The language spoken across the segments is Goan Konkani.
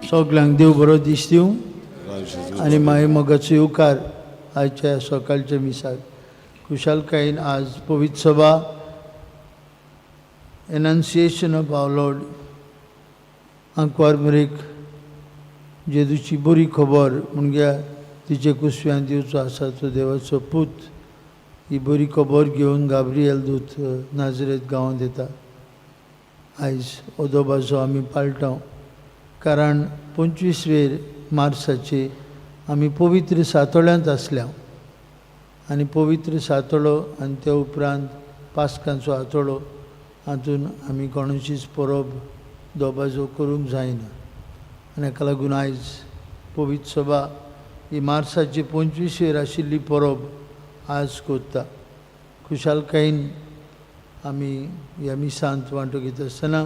सगल्यांक देव बरो दीस दिवं आनी मागीर मोगाचो येवकार आयच्या सकाळच्या मिसाक खुशालकायेन. आज पवित्र सभा, एनाउन्सिएशन ऑफ our Lord, आंकवार मरीक जेजूची बरी खबर मुणग्या तिचे कुसव्यान दिवचो आसा तो देवाचो पूत, ही बरी खबर घेवन गाब्रियल दूत नाजरेत गांवांत येता. आयज ओदोबाचो आमी पाळटा, कारण 25 वेर मार्साचे आमी पवित्र सातोळ्यांत आसल्या आनी पवित्र सातोळो आनी त्या उपरांत पास्कांचो आतोळो हातून आमी कोणाचीच परब दोबाजो करूंक जायना. आनी हाका लागून आयज पवित्र सभा ही मार्साची 25 वेर आशिल्ली परब आज करता. खुशालकायेन आमी ह्या मिसांत वांटो घेता आसतना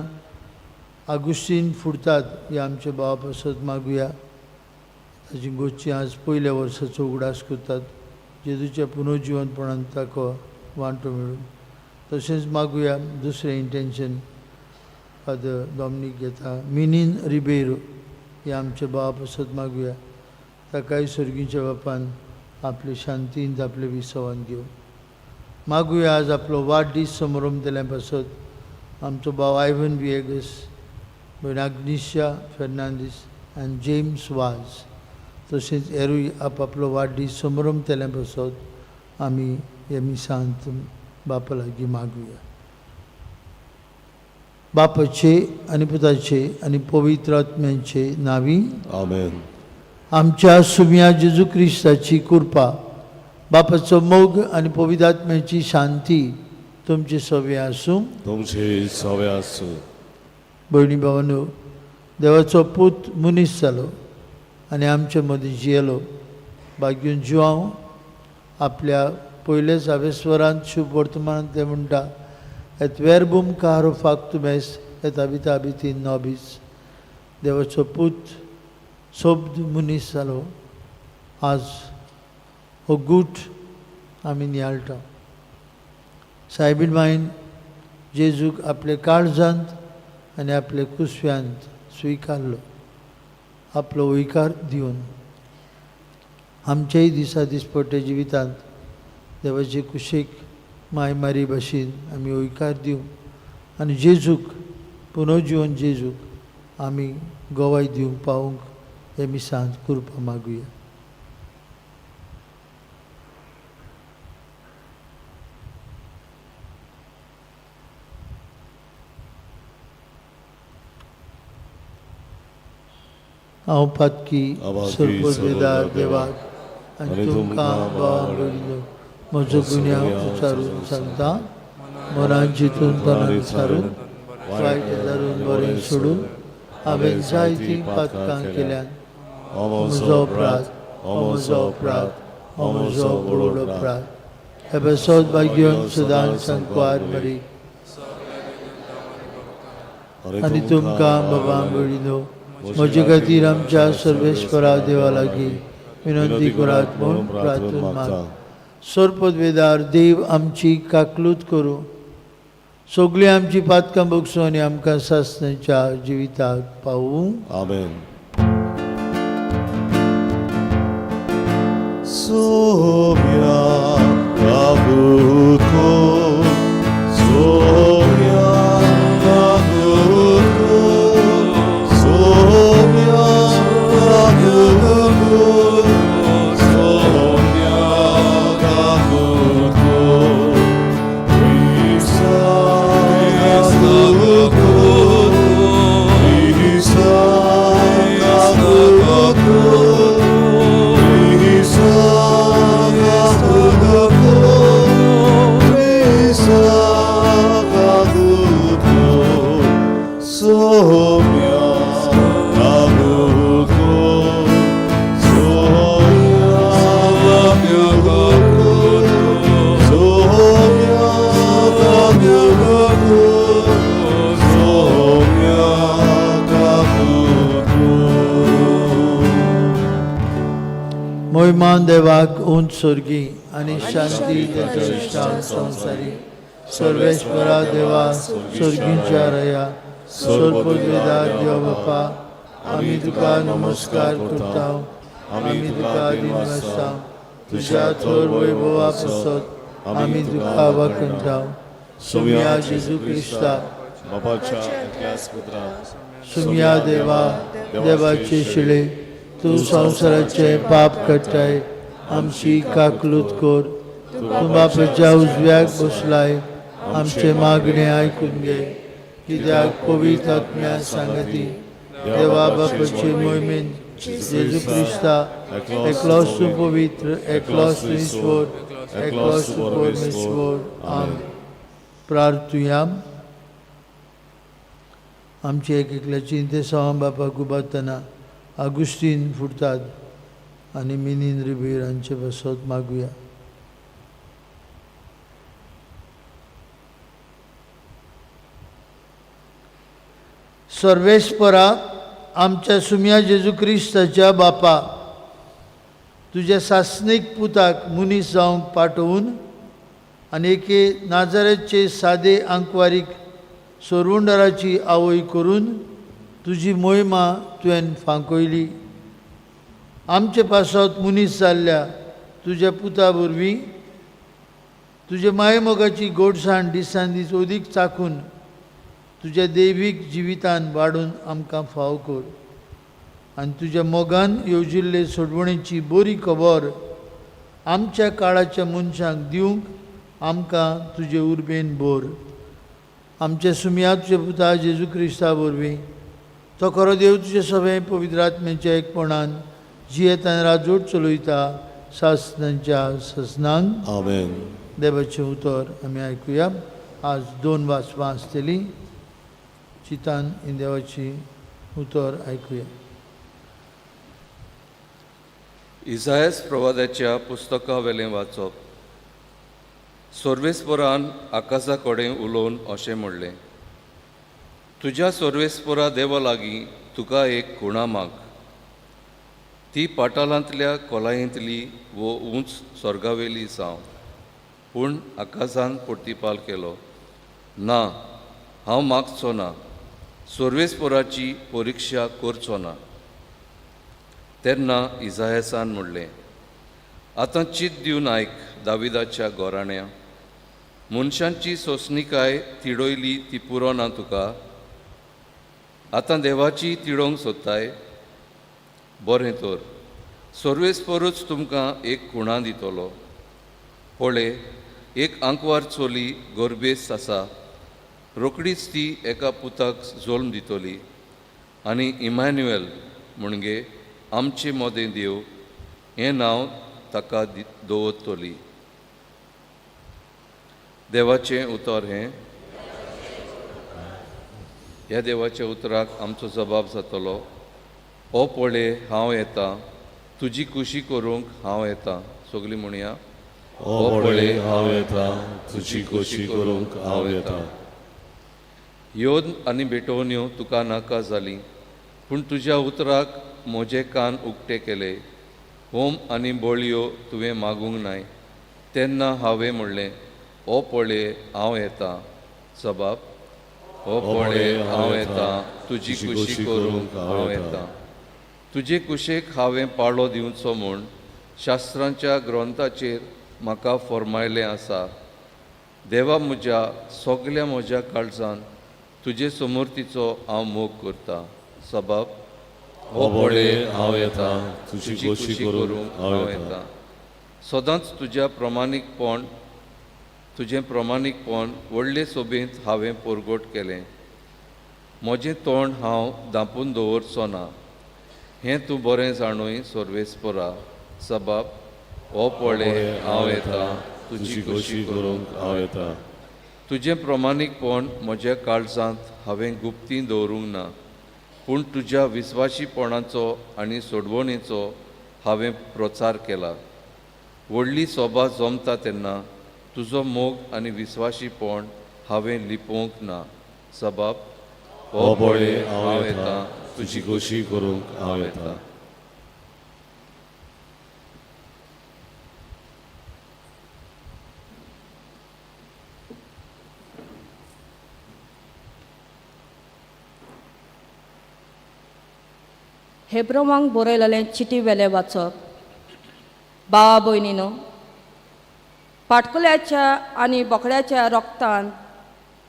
आगुस्तीन फुडतात ह्या आमच्या भावा पासत मागुया. ताची गोची आज पयल्या वर्साचो उगडास करतात, जेजूच्या पुनर्जिवनपणान ताका वांटो मेळून. तशेंच मागुया दुसरें इंटेन्शन फादर डॉमनीक घेता, मिनीन रिबेरो ह्या आमच्या भावा पासत मागुया. ताकाय सर्गीच्या बापान आपले शांतीन आपले विसवान घेवन. मागुया आज आपलो वाडदीस समारंभ दिल्या पासत आमचो भाव आयवन विएगस, भयण आग्निशा फेर्नांदीस आनी जेम्स वाज, तशेंच हेरूय आपआपलो वाडदीस समारंभ केल्या पासत आमी हे मिसांत बापा लागीं मागुया. बापाचे आनी पुताचे आनी पवित्र आत्म्याचे नांवी. आमेन. आमच्या सुम्या जेजू क्रिस्ताची कृपा, बापाचो मोग आनी पवित्र आत्म्याची शांती तुमचे सवे आसूं. तुमचे सवे आसूं. भयणी भावांनो, देवाचो पूत मनीस जालो आनी आमचे मदीं जियेलो. भाग्यून जुआंव आपल्या पयल्याच आवेस्वरांत शुभ वर्तमानांत ते म्हणटा, "Et verbum caro factum est et habitavit in nobis." देवाचो पूत सोब्द मनीस जालो. आज हो गूट आमी नियाळटा. सायबीण मायन जेजूक आपले काळजांत आनी आपले कुसव्यांत स्विकारलो. आपलो वयकार दिवन आमच्याय दिसा दिसपट्टे जिवितांत देवाचे कुशीक माय मारी भाशेन आमी वयकार दिवं आनी जेजूक, पुनर्जिवन जेजूक आमी गवाय दिवंक पावूंक हे मिसांत कृपा मागुया. हांव पातकी सर्पोदवेदार देवाक आनी तुमकां भावा भयणीनो म्हजो गुन्यांव उचारून सांगता. मनान चिंतून, तनान सारून, वायट धरून, बरें सोडून हांवें जायतीं पातकां केल्यात. म्हजो अपराध, हो म्हजो अपराध, हो म्हजो व्हड अपराध. हे पासत भाग्यवंत सदांच सांकवार मरी आनी तुमकां बाबा भयणीनो म्हजे खातीर आमच्या सर्वेस्परा देवा लागीं विनंती करात म्हूण प्रार्थना मागता. सर्पदवेदार देव आमची काकलूत करूं, सगळीं आमची पातकां भोगसूं आनी आमकां सासणाच्या जिविताक पावूं. आमेन. सोम्या काबूत सोम्या काबूत सोम्या काबूत सोम्या काबूत मोहिमान देवाक उंच स्वर्गी आनी शांती ताच्या इश्टांक संवसारी. सर्वेस्परा देवा, स्वर्गींच्या रया, सर्ववेदा देव बापा, आमी तुका नमस्कार करता, आमी तुका दिनवासता. तुज्या थोर वैभवा पासत आमी तुका वाखणटा. सुम्या जेजू क्रिस्ता बापाच्या एकल्याच पुत्रा, सुम्या देवा, देवाचे शिळे, तूं संवसाराचे पाप काडटाय, आमची काकलूत कर. तूं बापाच्या उजव्याक बसलाय, आमचे मागणे आयकून घे. कित्याक पवित्र आत्म्या सांगती देवा बापाचे मोहिमेन जेजू क्रिस्ता एकलोच तूं पवित्र, एकलोच तूं ईश्वर, एकलोच तूं परमेश्वर. आमेन. प्रार्थुया. आमची एक एकल्याची इंतेसांव बापाक उबारतना आगुस्तीन फुडतात आनी मिनीन रिबीर हांचे पासत मागुया. सर्वेस्परा, आमच्या सुम्या जेजू क्रिस्ताच्या बापा, तुज्या सासणीक पुताक मनीस जावंक पाठोवन आनी एके नाजारेचे सादे आंकवारीक सोरवंडराची आवय करून तुजी मोहिमा तुवें फांकयली. आमचे पासत मनीस जाल्ल्या तुज्या पुता वरवीं तुजे मायेमोगाची गोडसाण दिसान दीस अदीक चाखून तुज्या दैवीक जिवितान वाडून आमकां फाव कर आनी तुज्या मोगान येवजिल्ले सोडवणेची बरी खबर आमच्या काळाच्या मनशांक दिवंक आमकां तुजे उर्बेन भर. आमच्या सुमया तुज्या पुता जेजू क्रिस्ता वरवीं, तो खरो देव, तुजे सगळें पवित्र आत्म्याच्या एकपणान जियेतान राजवट चलयता सासनांच्या ससनांक. आमेन. देवाचें उतर आमी आयकुया. आज दोन वाचपां आसतलीं. चितान देवाची उतर आयकुया. इसायास प्रवादाच्या पुस्तका वेलें वाचप. सर्वेस्परान आकाशा कडेन उलोवन अशें म्हणलें, तुज्या सर्वेस्परा देवा लागीं तुका एक खुणा माग, ती पाटालांतल्या खोलायेंतली वो उंच स्वर्गावेली जावं. पूण आकाशान प्रतिपाल केलो, ना, हांव मागचो ना, सर्वेस्पराची परिक्षा करचो ना. तेन्ना इजायासान म्हणलें, आतां चित दिवन आयक दाविदाच्या गोराण्या, मनशांची सोंसणिकाय तिडयली ती पुरो ना तुका, आतां देवाची तिडोवंक सोदताय? बरें तर, सर्वेस्परूच तुमकां एक खुणा दितलो. पळय, एक आंकवार चली गर्भेस्त आसा, रोखडीच ती एका पुताक जल्म दितली आनी इमॅन्युएल म्हणजे आमचे मदें देव हें नांव ताका दवरतली. देवाचें उतर हें. ह्या देवाच्या उतराक आमचो जबाब जातलो, ओ पळय हांव येता, तुजी खुशी करूंक हांव येता. सगळीं म्हणया, ओ पळय हांव येता, तुजी खोशी करूंक हांव येता. योद आनी भेटवण्यो तुका नाका जाली, पूण तुज्या उतराक म्हजे कान उक्ते केले. होम आनी बळयो तुवें मागूंक नाय. तेन्ना हांवें म्हणलें, ओ पळय हांव येता. जबाब, ओ पळय हांव येता, तुजी खुशी करूंक हांव येता. तुजे कुशेक हांवें पाळो दिवचो म्हूण शास्त्रांच्या ग्रंथाचेर म्हाका फॉर्मायलें आसा. देवा म्हज्या सगल्या म्हज्या काळजान तुजे समोर तिचो हांव मोग करता. सबाब हो पळे हांव येता तुजी खोशी करूंक हांव येता. सदांच तुज्या प्रमाणीकपण तुजें प्रमाणीकपण व्हडले सोबेंत हांवें परगट केलें. म्हजें तोंड हांव धांपून दवरचो ना हें तूं बरें जाणूय सर्वेस्परा. सबाब हो पळे हांव येता तुजी खोशी करूंक हांव येता. तुजें प्रमाणीकपण म्हज्या काळजांत हांवें गुप्ती दवरूंक ना पूण तुज्या विस्वाशीपणाचो आनी सोडवणेचो हांवें प्रचार केला. व्हडली सोबा जमता तेन्ना तुजो मोग आनी विस्वाशीपण हांवें लिपोवंक ना. सबाब हो पळे हांव येता तुजी खोशी करूंक हांव येता. हेब्रोवांक बरयलेलें चिटी वेलें वाचप. भावा भयणीनो, पाटकुल्याच्या आनी बोकड्याच्या रोगतान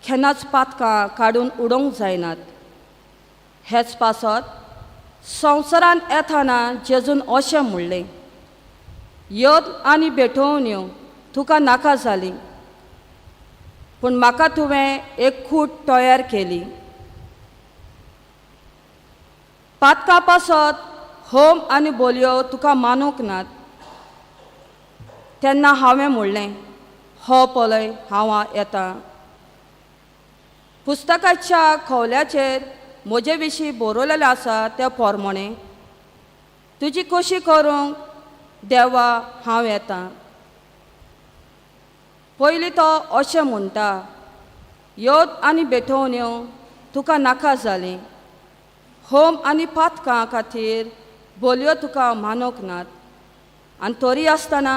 केन्नाच पातकां काडून उडोवंक जायनात. हेच पासत संवसारांत येताना जेजून अशें म्हणलें, यत्न आनी भेटवण्यो तुका नाका जाली पूण म्हाका तुवें एक खूट तयार केली. पातकां पासत होम आनी बोलयो तुका मानूंक नात. तेन्ना हांवें म्हणलें, हो पळय हांव येता. पुस्तकाच्या खोवल्याचेर म्हजे विशीं बरयलेलें आसा त्या पोरमोणें तुजी खोशी करूंक देवा हांव येता. पयलीं तो अशें म्हणटा, यत्न आनी भेटवण्यो तुका नाका जाली, होम आनी पातकां खातीर बोलयो तुका मानूंक नात. आनी तरी आसतना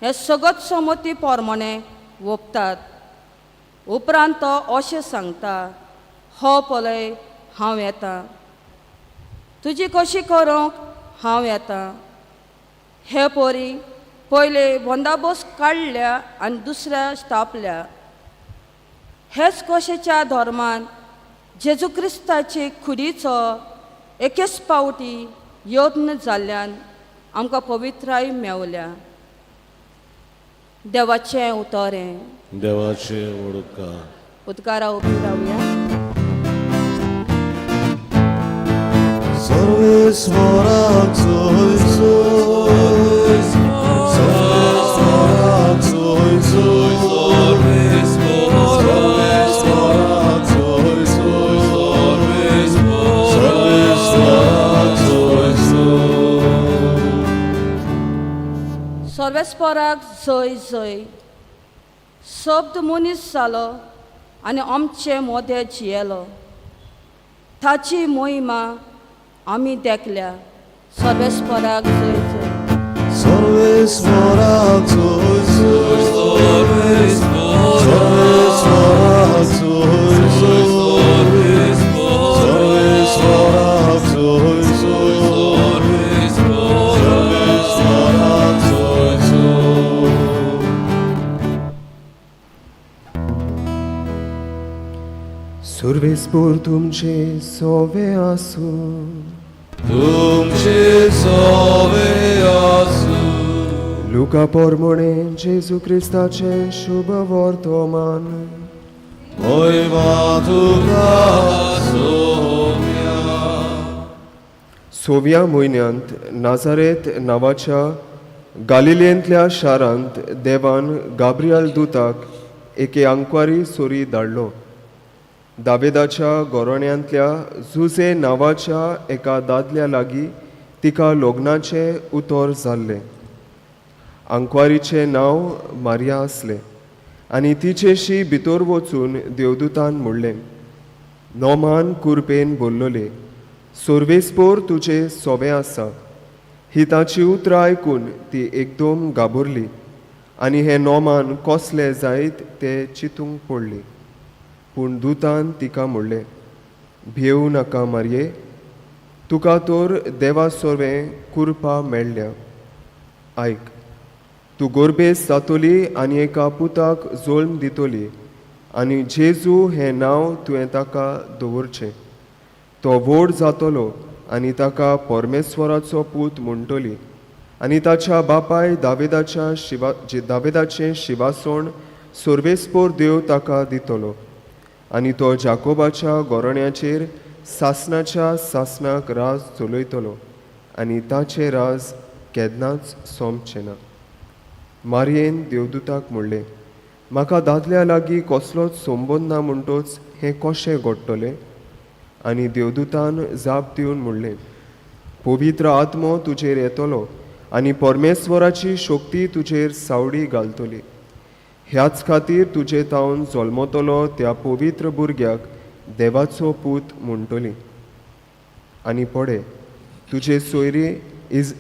हे सगळत समती पोरमोणे वोपतात. उपरांत तो अशें सांगता, हो पळय हांव येता, तुजी कशी करूंक हांव येता. हे पोरी पयले बंदाबोस काडल्या आनी दुसऱ्या स्थापल्या. हेच कशेच्या धर्मान जेजू क्रिस्ताचे खुडीचो एकेच पावटी यत्न जाल्ल्यान आमकां पवित्राय मेवल्या. देवाचें उतर हें. देवाचे वडुका. उदकारा उबी रावया. सर्वेस्वराक जय जय, सर्वेस्वराक जय जय, सर्वेस्वराक जय जय, सर्वेस्वराक जय जय. सर्वेस्पराक जय जय. शब्द मनीस जालो आनी आमचे मोदें जियेलो. ताची मोहिमा आमी देखल्या. सर्वेस्पराक जय जय. सर्वेस्वराक जय जय, सर्वेस्वराक जय जय, सर्वेस्वराक जय जय, सर्वेस्वराक जय जय. सुर्वेस्पोर तुमचे सोवे आसूं. तुमचे सोवे आसूं. लुका पोरमोणे जेजू क्रिस्ताचे शुभ वर्तमान. मोहिमा तुका सोम्या. सोव्या म्हयन्यांत नाजारेत नांवाच्या गालिलेंतल्या शारांत देवान गाब्रियल दुताक एके आंकवारी सोरी धाडलो. दावेदाच्या गोरण्यांतल्या जुजे नांवाच्या एका दादल्या लागीं तिका लग्नाचें उतर जाल्लें. आंकवारीचें नांव मारिया आसलें आनी तिचेशी भितर वचून देवदूतान म्हणलें, नोमान कुरपेन बोल्लोले, सोर्वेस्पोर तुजें सोबें आसा. ही ताची उतरां आयकून ती एकदम घाबरली आनी हें नोमान कसलें जायत तें चिंतूंक पडली. पूण दुतान तिका म्हणलें, भियेवं नाका मारये, तुका तर देवा सोरवें कुरपा मेळ्ळ्या. आयक, तूं गोरबेस जातोली आनी एका पुताक जल्म दितोली आनी जेजू हें नांव तुवें ताका दवरचें. तो व्हड जातलो आनी ताका परमेश्वराचो पूत म्हणटली आनी ताच्या बापाय दावेदाच्या शिवा दावेदाचें शिवासण सर्वेस्पोर देव ताका दितलो आनी तो जाकोबाच्या गोरण्याचेर सासणाच्या सासणाक राज चलयतलो आनी ताचें राज केन्नाच सोंपचें ना. मारयेन देवदूताक म्हणलें, म्हाका दादल्या लागीं कसलोच संबंद ना म्हणटोच हें कशें घडटलें? आनी देवदूतान जाप दिवन म्हणलें, पवित्र आत्मो तुजेर येतलो आनी परमेश्वराची शक्ती तुजेर सावडी घालतली. ह्याच खातीर तुजे तावन जल्मतलो त्या पवित्र भुरग्याक देवाचो पूत म्हणटली. आनी पडे तुजे सोयरी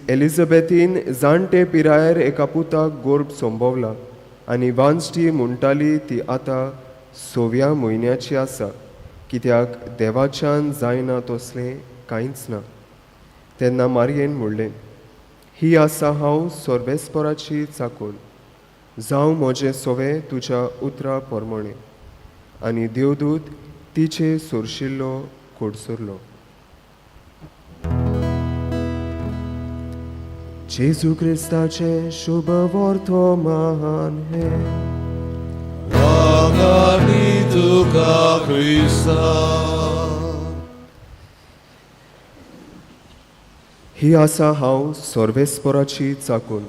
एलिझाबेथीन जाणटे पिरायेर एका पुताक गोर्भ संभवला आनी वांजटी म्हणटाली ती आतां सव्या म्हयन्याची आसा, कित्याक देवाच्यान जायना तसलें कांयच ना. तेन्ना मारयेन म्हणलें, ही आसा हांव सर्वेस्पराची चाकून, जावं म्हजें सवें तुज्या उतरा प्रमाणें. आनी देवदूत तिचे सोरशिल्लो कोडसरलो. जेजू क्रिस्ताचें शुभ वर्तमान हें. वागानी तुका क्रिस्ता. ही आसा हांव सर्वेस्पराची चाकून,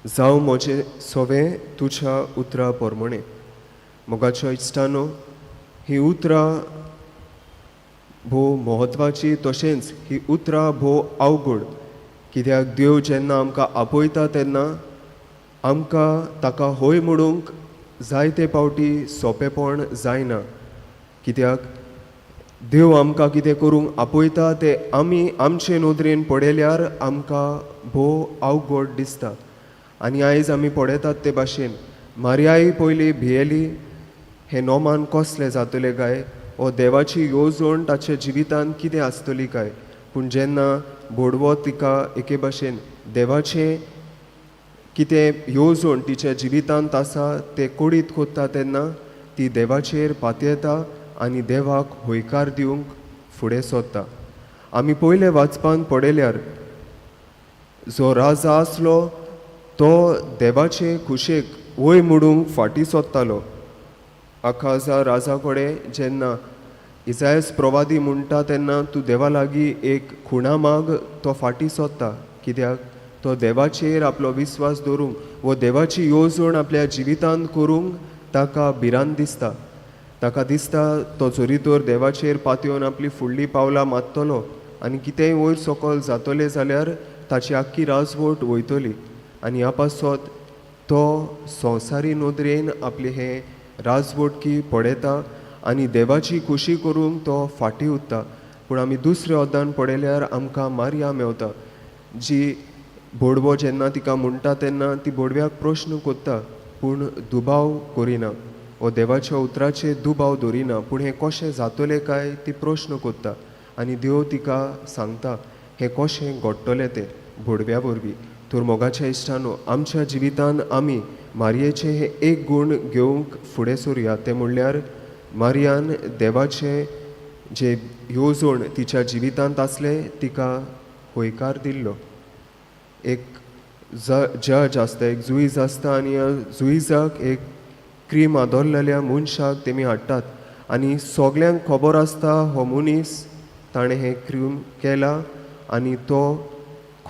जावं म्हजें सवें तुज्या उतरा प्रमाणें. मोगाच्या इश्टानो, ही उतरां भोव म्हत्वाची, तशेंच ही उतरां भोव अवघड, कित्याक देव जेन्ना आमकां आपयता तेन्ना आमकां ताका हय म्हणूंक जायते फावटी सोंपेपण जायना, कित्याक देव आमकां कितें करूंक आपयता तें आमी आमचे नदरेन पळयल्यार आमकां भोव अवघड दिसता. आनी आयज आमी पळयतात ते भाशेन मारयाय पयलीं भियेली, हें नोमान कसलें जातलें काय, वो देवाची येवजण ताच्या जिवितांत कितें आसतली काय. पूण जेन्ना बोडवो तिका एके भाशेन देवाचें कितें येवजण तिच्या जिवितांत आसा तें कोडीत कोत्ता तेन्ना ती देवाचेर पातयेता आनी देवाक हयकार दिवंक फुडें सोदता. आमी पयले वाचपान पळयल्यार जो राजा आसलो तो देवाचे खुशेक वय मोडूंक फाटीं सोदतालो. आखाजा राजा कडेन जेन्ना इजायस प्रवादी म्हणटा तेन्ना तूं देवा लागीं एक खुणा माग, तो फाटीं सोदता, कित्याक तो देवाचेर आपलो विस्वास दवरूंक वो देवाची येवजण आपल्या जिवितांत करूंक ताका भिरांत दिसता. ताका दिसता तो जरी तर देवाचेर पातयेवन आपली फुडलीं पावलां मारतलो आनी कितेंय वयर सकयल जातलें जाल्यार ताची आख्खी राजवट वयतली आनी ह्या पासत तो संवसारी नदरेन आपली हें राजवटकी पळयता आनी देवाची खुशी करूंक तो फाटीं उरता. पूण आमी दुसऱ्या अर्दान पळयल्यार आमकां मारया मेवता, जी बोडवो जेन्ना तिका म्हणटा तेन्ना ती बोडव्याक प्रश्न कोत्ता पूण दुबाव करिना, वो देवाच्या उतराचेर दुबाव दवरिना, पूण हें कशें जातलें काय ती प्रश्न कोत्ता आनी देव तिका सांगता हें कशें घडटलें तें बोडव्या वरवीं. तर मोगाच्या इश्टानो, आमच्या जिवितांत आमी मारयेचें हें एक गूण घेवंक फुडें सरुया, तें म्हणल्यार मारयान देवाचें जे येवजण तिच्या जिवितांत आसलें तिका हयकार दिल्लो. एक जज आसता, एक जुईज आसता आनी ह्या जुईजाक एक क्रीम आदरलेल्या मनशाक तेमी हाडटात आनी सगल्यांक खबर आसता हो मनीस ताणें हें क्रीम केला आनी तो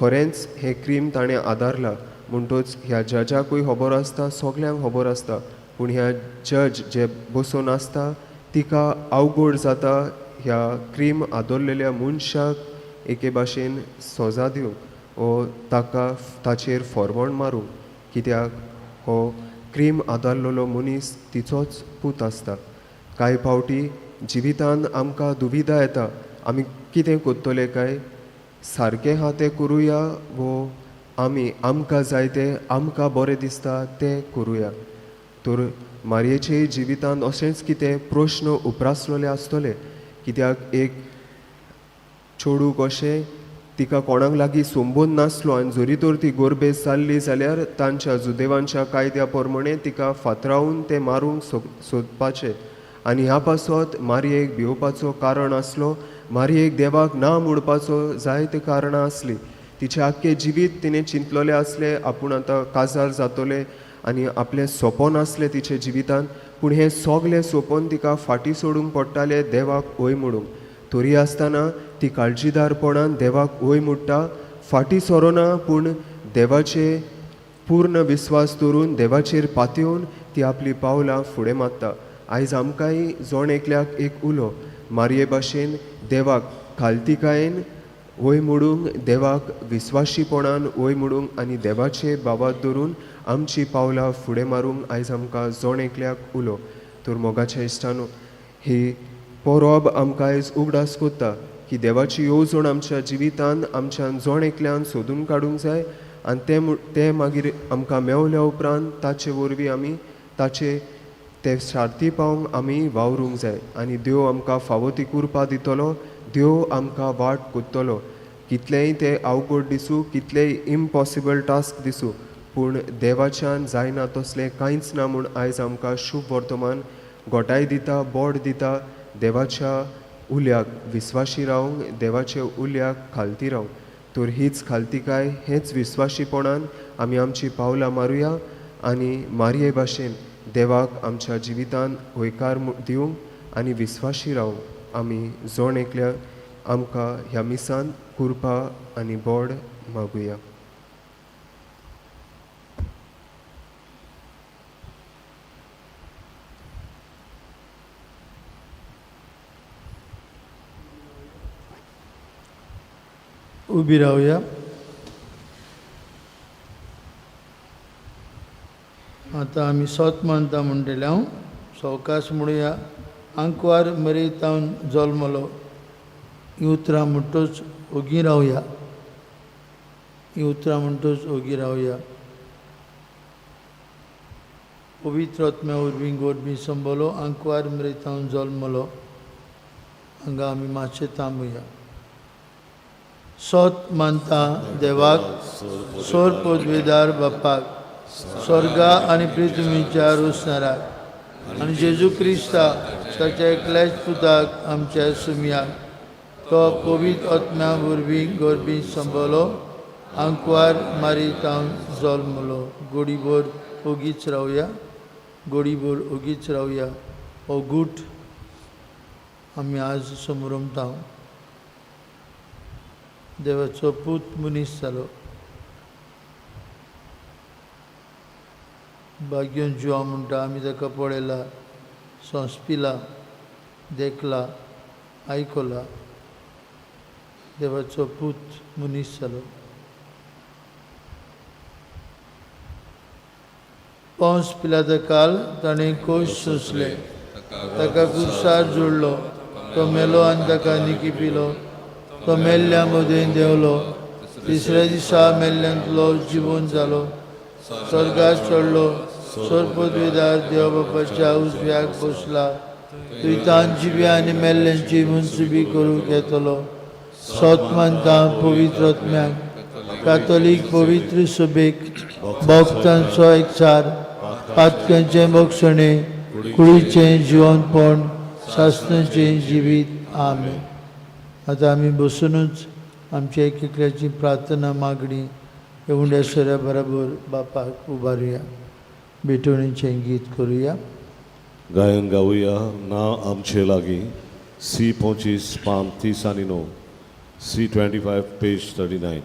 खरेंच हें क्रीम ताणें आदारला. म्हणटोच ह्या जजाकूय खबर आसता, सगल्यांक खबर आसता, पूण ह्या जज जे बसून आसता तिका अवघड जाता ह्या क्रीम आदरलेल्या मनशाक एके भाशेन सजा दिवंक वो ताका ताचेर फॉरवण मारूंक, कित्याक हो क्रीम आदारलेलो मनीस तिचोच पूत आसता. कांय फावटी जिवितांत आमकां दुविधा येता, आमी कितें करतले काय, सारकें आहा तें करुया वो आमी आमकां जाय तें आमकां बरें दिसता तें करुया. तर मारयेचे जिवितांत अशेंच कितें प्रश्न उप्रासलेले आसतले, कित्याक एक चेडूं कशें तिका कोणाक लागीं संबंद नासलो आनी जरी तर ती गोरबेज जाल्ली जाल्यार तांच्या जुदेवांच्या कायद्या प्रमाणे तिका फातरावन ते मारूंक सोदपाचें. आनी ह्या पासत मारयेक भिवपाचो कारण आसलो. मारयेक देवाक ना म्हणपाचो जायते कारणां आसलीं. तिचें आख्खें जिवीत तिणें चिंतलोलें आसलें आपूण आतां काजार जातलें आनी आपलें सोंपन आसलें तिचे जिवितान, पूण हें सगलें सोंपोन तिका फाटीं सोडूंक पडटालें देवाक वय म्हणूंक. तरी आसतना ती काळजीदारपणान देवाक वय म्हणटा, फाटीं सरोना, पूण देवाचे पूर्ण विस्वास दवरून देवाचेर पातयेवन ती आपली पावलां फुडें मारता. आयज आमकांय जण एकल्याक एक उलो, मारये भाशेन देवाक खालतिकायेन वय म्हणूंक, देवाक विस्वाशीपणान वय म्हणूंक आनी देवाचे बाबात धरून आमची पावलां फुडें मारूंक आयज आमकां जण एकल्याक उलो. तर मोगाच्या इश्टानो, ही परब आमकां आयज उगडास कोत्ता की देवाची येवजण आमच्या जिवितान आमच्यान जण एकल्यान सोदून काडूंक जाय आनी तें मागीर आमकां मेवल्या उपरांत ताचे वरवीं आमी ताचे ते सार्थी पावंक आमी वावरूंक जाय आनी देव आमकां फावो ती कुरपा दितलो, देव आमकां वाट कोत्तलो. कितलेंय तें अवघड दिसूं, कितलेंय इम्पॉसिबल टास्क दिसूं, पूण देवाच्यान जायना तसलें कांयच ना म्हूण आयज आमकां शुभ वर्तमान गोटाय दिता, बोड दिता. देवाच्या उल्याक विस्वाशी रावंक, देवाच्या उल्याक खालती रावंक. तर हीच खालतिकाय, हेच विस्वाशीपणान आमी आमची पावलां मारुया आनी मारये भाशेन देवाक आमच्या जिवितान हयकार दिवंक आनी विस्वाशी रावंक आमी जण एकल्या आमकां ह्या मिसान कुरपा आनी बोड मागुया. उबी रावया. आतां आमी सोत मानता म्हणटले हांव सवकास म्हणुया. आंकवार मरेतावन जल्मलो हीं उतरां म्हणटच ओगी रावया. हीं उतरां म्हणटच ओगी रावया. पवित्र आत्म्या वरवीं गोरबी संबलो आंकवार मरेतावन जल्मलो. हांगा आमी मातशें थांबुया. सोत मानता देवाक, सोर पदवेदार बापाक, स्वर्गा आनी पृथ्वीच्या रोसणाराक आनी जेजू क्रिस्ता ताच्या एकल्याच पुताक आमच्या सुमयाक, तो पवित्र आत्म्या वरवीं गोरबी संबलो आंकवार मारीतावन जल्मलो. गोडीभर ओगीच रावया. गोडीभर ओगीच रावया. हो गूट आमी आज समोरमता. देवाचो पूत मनीस जालो. भाग्योन जिवा म्हणटा आमी ताका पळयला, सोंसपिला, देखला, आयकला. देवाचो पूत मनीस जालो. पावस पिलाता काल ताणें कोश सोंसले, ताका कुर्सार जोडलो, तो मेलो आनी ताका निकी पिलो. तो मेल्ल्या मदें देंवलो, तिसऱ्या दिसा मेल्ल्यांतलो जिवन जालो, स्वर्गार चडलो, सोरपदवेदार देव बापाच्या उजव्याक बसला. थंयतान जिव्या आनी मेल्ल्यांची मनसुबी करूंक येतलो. सोत मानता पवित्र आत्म्याक, कातोलीक पवित्र सभेक, भक्तांचो एकचार, पातकांचें बक्षणें, कुडीचें जिवनपण, शास्त्रांचें जिवीत. आमेन. आतां आमी बसुनूच आमच्या एक एकल्याची प्रार्थना मागणी उंड्या सोऱ्या बराबर बापाक उबारुया. भेटवणीचें गीत करुया. गायन गावया ना आमचे लागीं सी 25 पान 30 आनी 9, सी 25 पेज 39.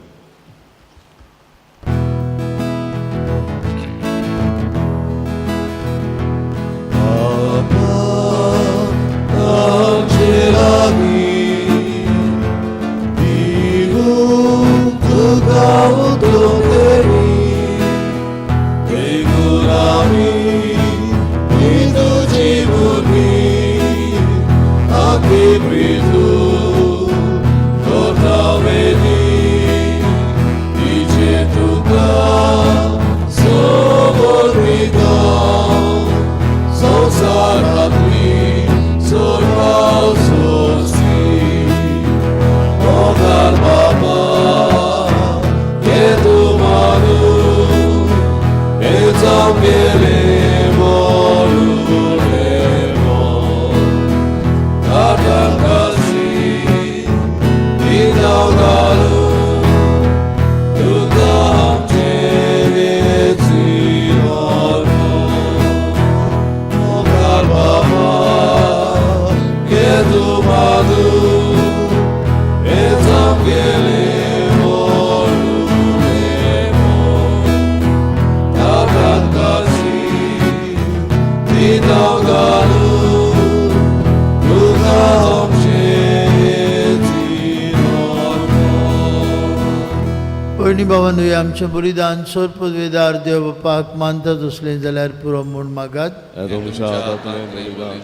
भयणी भावांनो, हें आमचें बलिदान सर्पवेदार देव बापाक मानता तसलें जाल्यार पुरो म्हूण मागात. हे तुमच्या हातांतलें बलिदान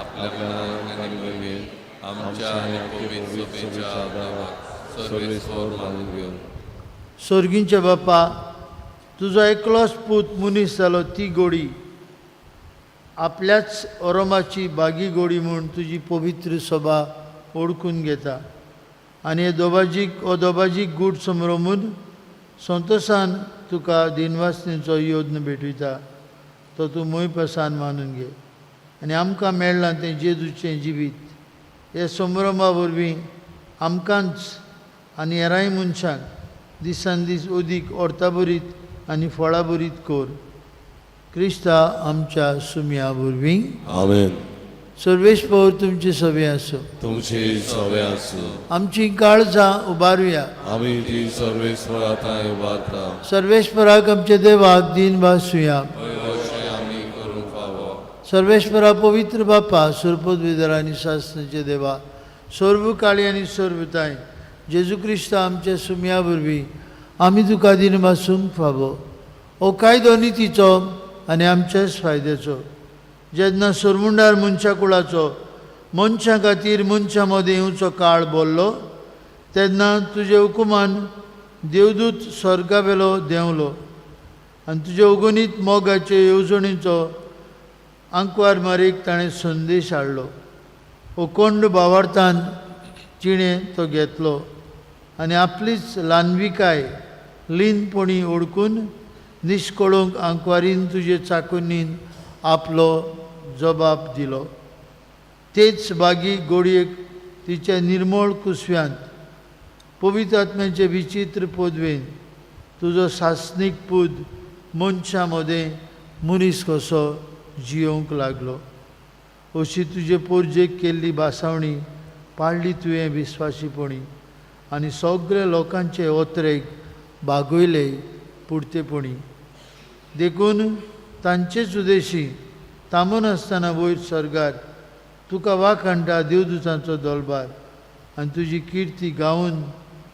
आपल्या नांवान आनी भयणीन आमच्या आनी पवित्र सभेच्या आदाराक सर्वेस्पर मानून घेवन. सोर्गींच्या बापा, तुजो एकलोच पूत मनीस जालो ती गोडी आपल्याच ओरोमाची बागी गोडी म्हूण तुजी पवित्र सभा ओळखून घेता आनी हे दोबाजीक हो दोबाजीक गूट समरोमून संतोसान तुका दिनवासनेचो योद्न भेटयता, तो तूं मोयपासान मानून घे आनी आमकां मेळ्ळां तें जेजूचें जिवीत हे संभ्रमा वरवीं आमकांच आनी हेरांय मनशांक दिसान दीस अदीक अर्ताभरीत आनी फळाभरीत कर. क्रिस्ता आमच्या सुमया वरवीं. आमेन. सर्वेस्पर तुमचे सवे आसूं. तुमचे सवे आसूं. आमची काळजां उबारुया. आमी ती सर्वेस्परा थंय उबारता. सर्वेस्पराक आमच्या देवाक दीन भासुया. अशें आमी करूंक फावो. सर्वेस्परा पवित्र बापा, सुरपदविदर आनी शासनाचे देवा, सर्व काळी आनी सर्वताय जेजू क्रिस्ता आमच्या सुमया वरवीं आमी तुका दीन भासूंक फावो. हो कायदो नितीचो आनी आमच्याच फायद्याचो. जेन्ना सोरमुंडार मनशा कुळाचो मनशां खातीर मनशां मदें येवचो काळ बोल्लो तेन्ना तुजे हुकुमान देवदूत स्वर्गावेलो देंवलो आनी तुजे अगणीत मोगाचे येवजणेचो आंकवार मारीक ताणें संदेश हाडलो. अखंड भावार्थान तिणें तो घेतलो आनी आपलीच ल्हानविकाय लीनपणी ओडकून निश्कळूंक आंकवारीन तुजे चाकुनीन आपलो जबाब दिलो. तेच बागी गोडयेक तिच्या निर्मळ कुसव्यांत पवित्र आत्म्याचे विचित्र पदवेन तुजो सासणीक पूत मनशां मदें मनीस कसो जियोवंक लागलो. अशी तुजे पोरजेक केल्ली भासावणी पाळ्ळी तुवें विस्वाशीपणी आनी सगळे लोकांचे ओतरेक बागयले पुरतेपणी. देखून तांचेच उदेशी थांबून आसतना वयर सर्गार तुका वाखाणटा देवदुतांचो दलबार आनी तुजी किर्ती गावन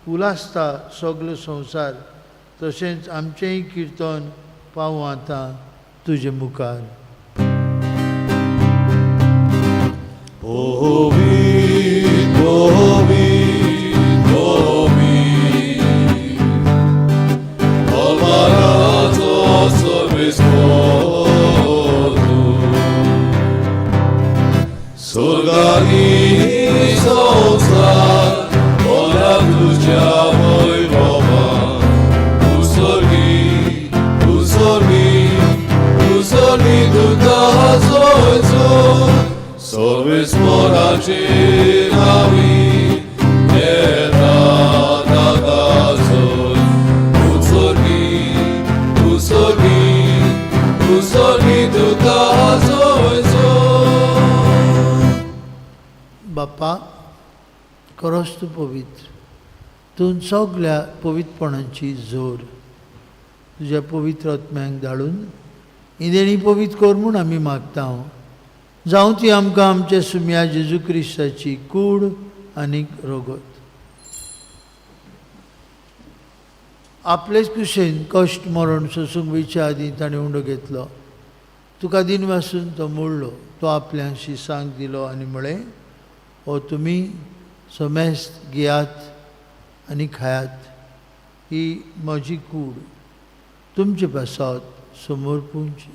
उलासता सगलो संवसार. तशेंच आमचेंय किर्तन पावूं आतां तुजे मुखार. स्वर्गानी संवसार बोला तुज्या वैभवान. तूं स्वर्गी, तूं स्वर्गी, तूं स्वर्गी तुका जोयचो. सर्वेस्पराचे नांवी येता ताका जोय. तूं स्वर्गी, तूं स्वर्गी, तूं स्वर्गी तुका जोयचो. बापा, खरोच तूं पवित्र, तूं सगल्या पवित्रपणाची जोर तुज्या पवित्र आत्म्यांक धाडून ही देणी पवित्र कर म्हूण आमी मागता. जावं ती आमकां आमच्या सुमया जेजू क्रिस्ताची कूड आनी रगत. आपलेच कुशेन कश्ट मरण सोसूंक वयच्या आदीं ताणें उंडो घेतलो. तुका दीन वासून तो मोडलो, तो आपल्या शिसांक दिलो आनी म्हळें, हो तुमी समेस्त घेयात आनी खायात, ही म्हजी कूड तुमचे पासत समर्पूंची.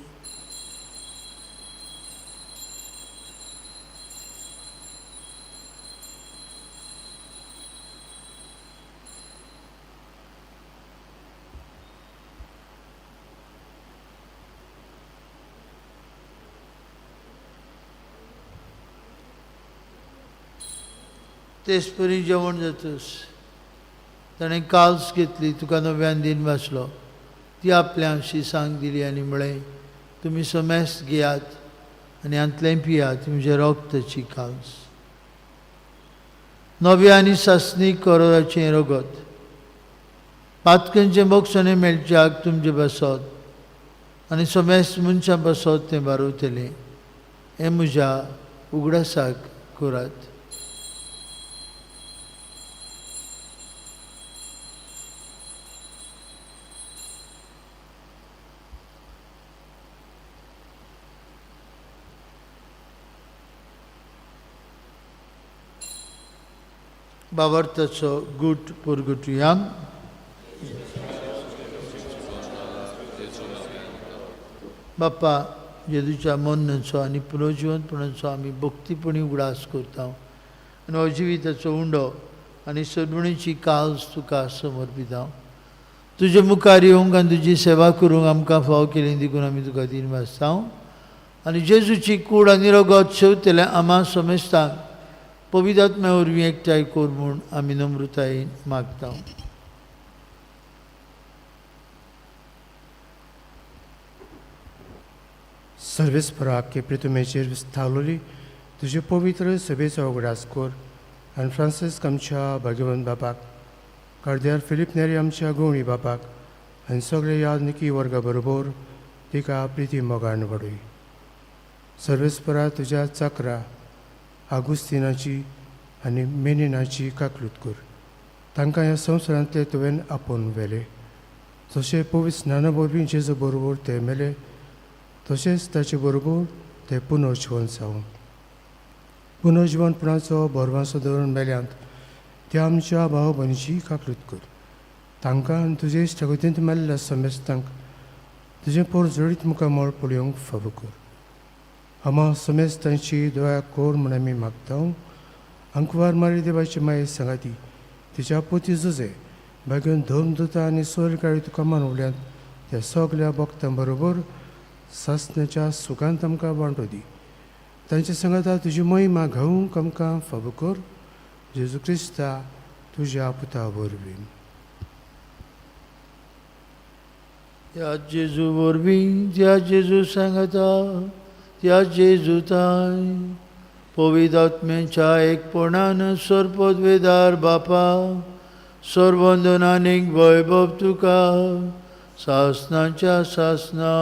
तेच परी जेवण जातस ताणें काल्स घेतली, तुका नव्यान दीन वाचलो, ती आपल्या शिसांक दिली आनी म्हळें, तुमी समेस्त घेयात आनी हांतलें पियात, म्हजें रगताची काल्स, नव्या आनी सासणीक करोराचें रगत, पातकांचें बोगसणें मेळच्याक तुमचे बसत आनी समेस्त मनशां बसत तें बारवतलें. हें म्हज्या उगडासाक करात. बाबार्थाचो गूट परगटुया. बाप्पा जेजूच्या मरणाचो आनी पुनर्जिवंतपणाचो आमी भक्तीपणी उगडास करता आनी हो जिविताचो उंडो आनी सरवणीची काल्स तुका समर्पिता. तुजे मुखार येवंक आनी तुजी सेवा करूंक आमकां फाव केली देखून आमी तुका दिन वाचता आनी जेजूची कूड आनी रगत शेवतले आमा समेस्तांक पवित्र आत्म्या वरवीं एकठांय कर म्हूण आमी नम्रतायेन मागता. सर्वेस्पराक पृथ्वीचेर विस्तावलोली तुजे पवित्र सभेचो उगडास कर आनी फ्रांसिस्क आमच्या भाग्यवंत बापाक, कार्द्यार फिलीप नेरी आमच्या गोवणी बापाक आनी सगळे यादनिकी वर्गा बरोबर तिका प्रिती मोगान वाडय. सर्वेस्परा तुज्या चाकरा आगुस्तिनाची आनी मेनिनाची काकलूत कर. तांकां ह्या संवसारांतले तुवें आपोवन व्हेले. जशें पवित्र स्नाना वरवीं जेजू बरोबर ते मेले तशेंच ताचे बरोबर ते पुनर्जिवन जावं. पुनर्जिवनपणाचो भरवासो दवरून मेल्यांत त्या आमच्या भाव भयणीची काकलूत कर. तांकां आनी तुजे इश्टागतींत मेल्ल्या समेस्तांक तुजें पोर जडीत मुखामळ पळोवंक फावो कर. आमा समेस्तांची दया कर म्हूण आमी मागता. आंकवार मारी देवाची माये सांगाती तिच्या पोती जुजे बागेवन धर्मदुता आनी सोरगाळी तुका मानवल्यांत त्या सगल्या भक्तां बरोबर सासण्याच्या सुखांत आमकां वांटो दी. तांचे सांगाता तुजी महिमा गावंक आमकां फावो कर. जेजू क्रिस्ता तुज्या पुता वरवीं. त्या जेजू वरवीं, त्या जेजू सांगता, त्या जेजू ताय पवित्र आत्म्याच्या एकपणान सर्वपदवेदार बापा सर्वंदनानीक वैभव तुका सासनाच्या सासना.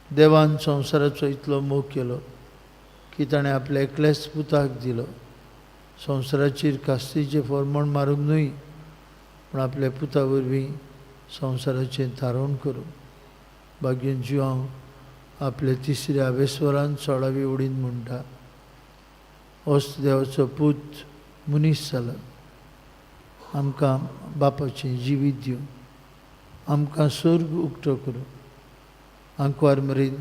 देवान संवसाराचो इतलो मोग केलो की ताणें आपल्या एकल्याच पुताक दिलो. संवसाराचेर कास्तीचें फॉर्मण मारूंक न्हय पूण आपल्या पुता वरवीं संवसाराचें थारोवण करूं. भाग्यन जिवांव आपल्या तिसऱ्या वेस्वरान सोळावी उडीन म्हणटा, होच देवाचो पूत मनीस जाला, आमकां बापाचें जिवीत दिवन आमकां स्वर्ग उक्तो करूं. आंकवार मरीन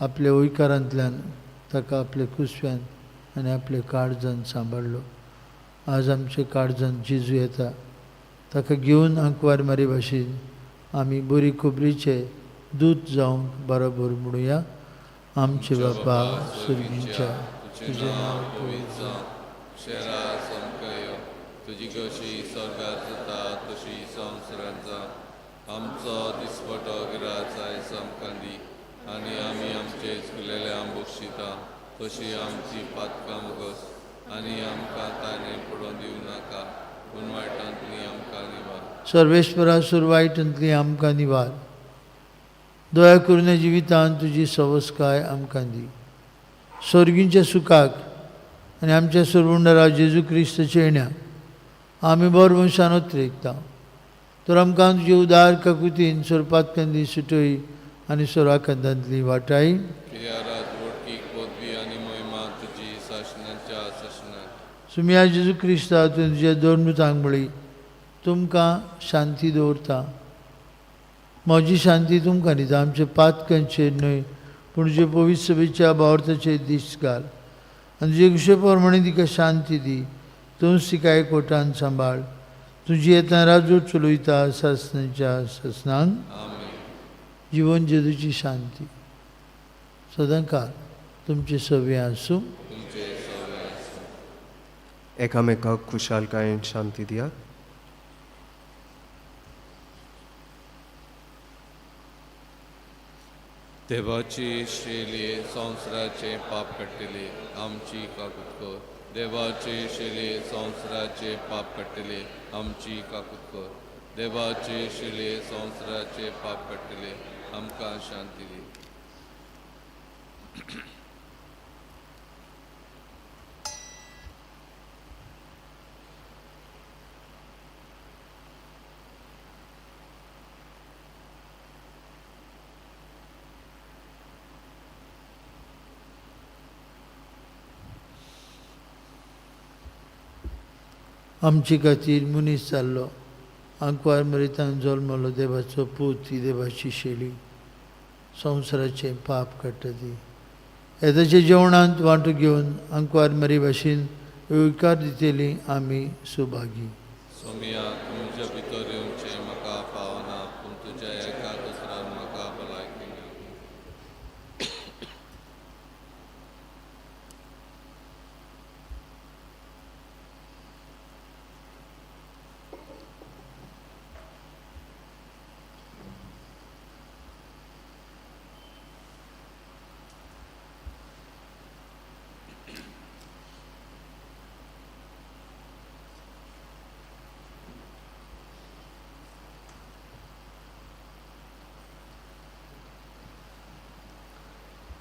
आपल्या वयकारांतल्यान ताका आपल्या कुसव्यान आनी आपल्या काळजान सांबाळ्ळो. आज आमच्या काळजान जेजू येता, ताका घेवन आंकवार मारी भाशेन आमी बरी खबरीचे दूत जावंक बरोबर म्हणुया. आमचे बापा सर्गींच्या तुजें नांव पवित्र जावं, तुजी कशी स्वर्गार जाता तशी संवसारांत जावं. आमचो दिसपटो गिरास आयज आमकां दी आनी आमी आमचे चुकलेल्यांक बक्षिता तशी आमची पातकां मुगस आनी आमकां ताणें पडोवन दिवं नाका पूण वायटांतली आमकां निवार. सर्वेश्वरा सुरवायटांतली आमकां निवार. दया करून जिवितांत तुजी सवस्काय आमकां दी. स्वर्गींच्या सुखाक आनी आमच्या सरवंडरा जेजू क्रिस्ताच्या येण्या आमी बरो मनशान उतरेकता. तर आमकां तुजे उदार काकुतीन सोरपातकांदी सुटय आनी सोराकंदांतली वाटाय. सुमिया जेजू क्रिस्ता तुवें तुज्या दोन दुतांक म्हळी, तुमकां शांती दवरता, म्हजी शांती तुमकां दिता. आमचे पातकांचेर न्हय पूण तुजे पवित्र सभेच्या भावार्थाचेर दीस घाल आनी तुजे कुशे प्रमाणे तिका शांती दी. तूंच तिका एकवटान सांबाळ. तुजी येता राजू चलयता सासनाच्या सासनांक. जिवन जेजूची शांती सदांकाळ तुमचे सवे आसूं. एकामेकाक खुशालकायेन शांती दियात. देवाची शेली संवसाराचे पाप काडटली आमची काकूत कर. देवाचे शेले संवसाराचे पाप काडटले आमची काकूत कर. देवाचे शेले संवसाराचे पाप काडटले आमकां शांती दी. आमचे खातीर मनीस जाल्लो, आंकवार मरितान जल्मलो देवाचो पूत, ही देवाची शेली, संवसाराचें पाप काडटा ती. येदाच्या जेवणांत वांटो घेवन आंकवार मरी भाशेन येवकार दितली आमी सुभागी. सोमिया, तुमच्या भितर येवचें म्हाका पावना, पूण तुज्या एका दुसऱ्यान म्हाका भलायकी मेळूं.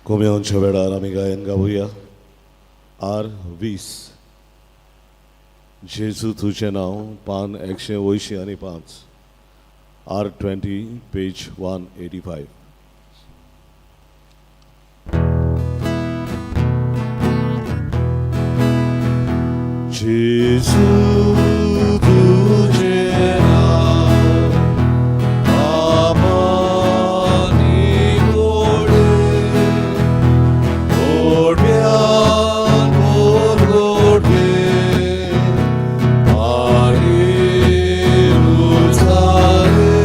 कोम्यांच्या वेळार आमी गायन गावया आर 20 जेजू तुजें नांव, पान 185, आर 20 पेज 185. जेजू तुजें नांव आपानी गोडे, गोडव्यान गोडवे, आनी रुचाले.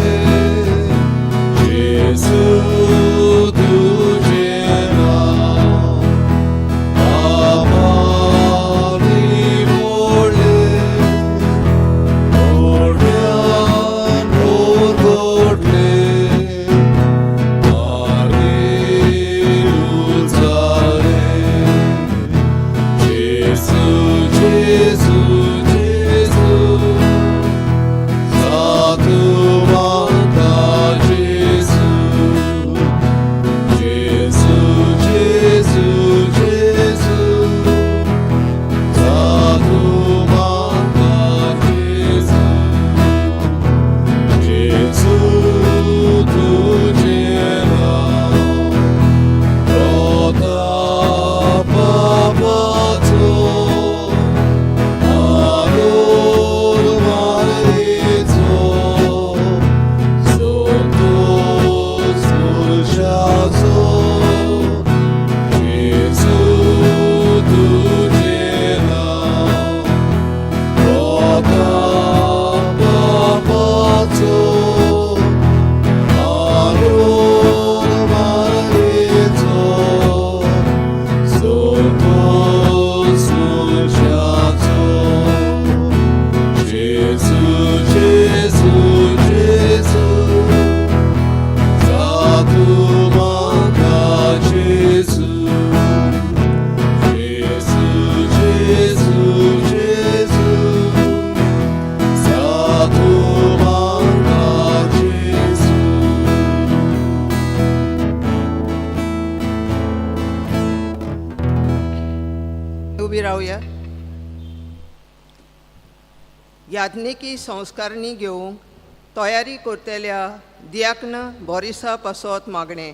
जेजू तुजें नांव आपानी गोडे, गोडव्यान गोडवे, आनी रुचाले. जेजू, जेजू, जेजू, सातू म्हाका जेजू. जेजू, जेजू, जेजू, सातू म्हाका जेजू. जेजू तुजें नांव प्रतापा पाचो, आरोर मारेचो, संतोष पुरुषाचो. जेजू तुजें नांव प्रतापा पाचो, आरोर मारेचो, संतोष पुरुषाचो. जेजू, जेजू, जेजू, सातू म्हाका जेजू. जेजू, जेजू, जेजू, सातू म्हाका जेजू. उबी रावया. याज्ञिकी संस्कारणी घेवंक तयारी करतल्या दियाक्न बोरिसा पासत मागणें.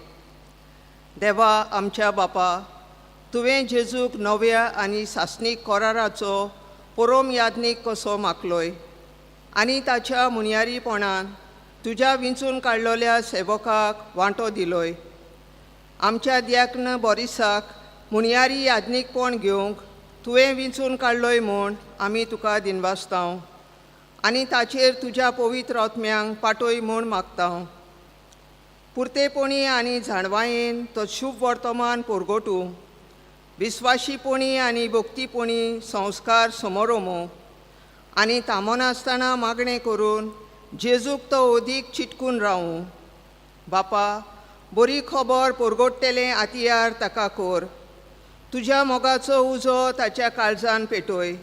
देवा आमच्या बापा, तुवें जेजूक नव्या आनी सासणीक कोराराचो पोरोम याज्ञीक कसो मागलोय आनी ताच्या मुनयारीपणान तुज्या विंचून काडलोल्या सेवकाक वांटो दिलोय. आमच्या दियाक्न बोरिसाक मुनयारी याज्ञीकपण घेवंक तुवें विंचून काडलोय म्हूण आमी तुका दिनवासताव आनी ताचेर तुज्या पवित्र आत्म्यांक पाटय म्हूण मागता. पुरतेपणी आनी जाणवायेन तो शुभ वर्तमान पोरगोटू, विस्वाशीपणी आनी भक्तीपणी संस्कार समरोमो आनी थांबनासतना मागणें करून जेजूक तो अदीक चिटकून रावूं. बापा, बरी खबर पोरगोट्टेलें आतियार ताका कोर. तुज्या मोगाचो उजो ताच्या काळजान पेटय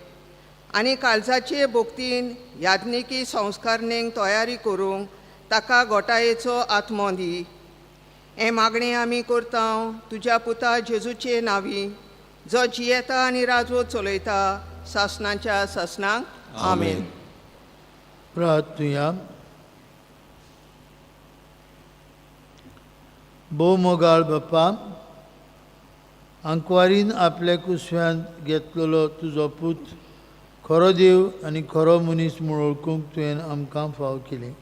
आनी काळजाचे भक्तीन याज्ञिकी संस्कारणेक तयारी करूंक ताका गोटायेचो आत्मो दी. हें मागणें आमी करता तुज्या पुता जेजूचे नांवी, जो जियेता आनी राजवट चलयता सासणाच्या सासणाक. आमेन. प्रार्थुया. भोव मोगाळ बापा, आंकवारीन आपल्या कुसव्यांत घेतलेलो तुजो पूत खरो देव आनी खरो मनीस म्हूण वळखूंक तुवें आमकां फाव केलें.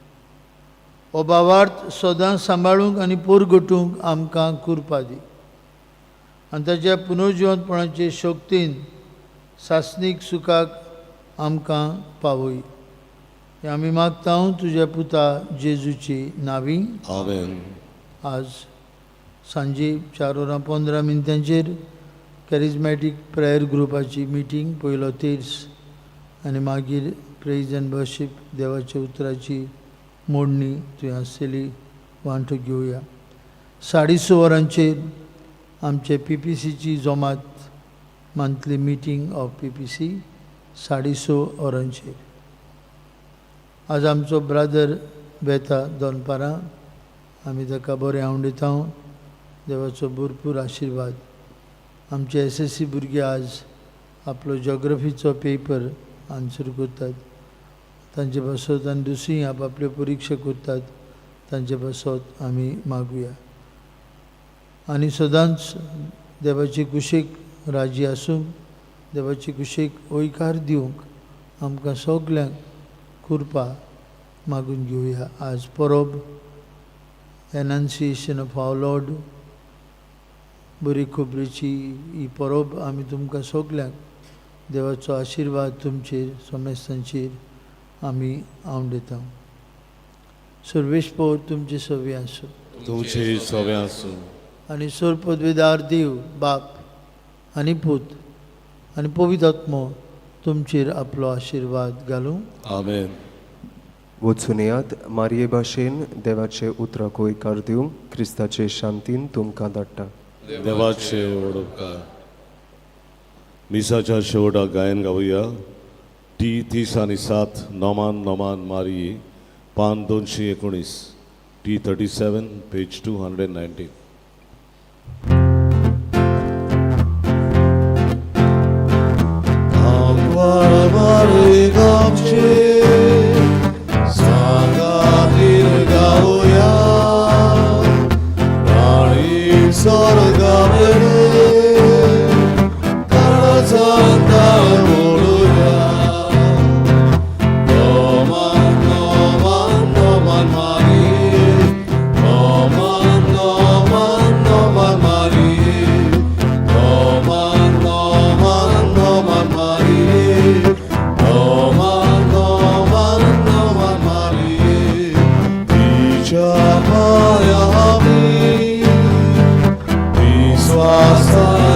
हो भावार्थ सदां सांबाळूंक आनी पोरगटूंक आमकां कुरपा दी आनी ताच्या पुनर्जिवंतपणाचे शक्तीन सासणीक सुखाक आमकां पावय. हें आमी मागता तुज्या पुता जेजूची नावी. आमेन. आज सांजे 4 वरां 15 मिनटांचेर कॅरिजमॅटीक प्रेयर ग्रुपाची मिटींग, पयलो तेर्स आनी मागीर प्रेज एंड वर्शीप देवाच्या उतराची मोडणी थंय आसतली, वांटो घेवया. 6:30 वरांचेर आमचे PPCची जमात monthly meeting of PPC 6:30 वरांचेर. आज आमचो ब्रादर वेता दनपारां, आमी ताका बरें आवडटा, देवाचो भरपूर आशिर्वाद. आमचे SSC भुरगे आज आपलो जॉग्रफीचो पेपर आन्सर करतात, तांचे पासत आनी दुसरी आपआपल्यो परिक्षा करतात, तांचे पासत आमी मागुया. आनी सदांच देवाची कुशीक राजी आसूंक, देवाची कुशीक हयकार दिवंक आमकां सगल्यांक कृपा मागून घेवया. आज परब एनाउन्सिएशन ऑफ our Lord, बरी खबरेची ही परब आमी तुमकां सगल्यांक देवाचो आशिर्वाद तुमचेर समेस्तांचेर आमी आवडटा. सर्वेस्पोर तुमचे सवे आसूं. तुमचे सवे आसूं. आनी सोर पदवेदार देव बाप आनी पूत आनी पवित्र आत्मो तुमचेर आपलो आशिर्वाद घालूं. आमेन. वचून येयात मारये भाशेन देवाचे उतराक हयकार दिवंक क्रिस्ताचे शांतीन तुमकां धाडटा. देवाचे वडोपकार. मिसाच्या शेवटाक गायन गावया. टी 30 आनी 7 नोमान नोमान मारी, पान 219, T 37 page 219. Swasa.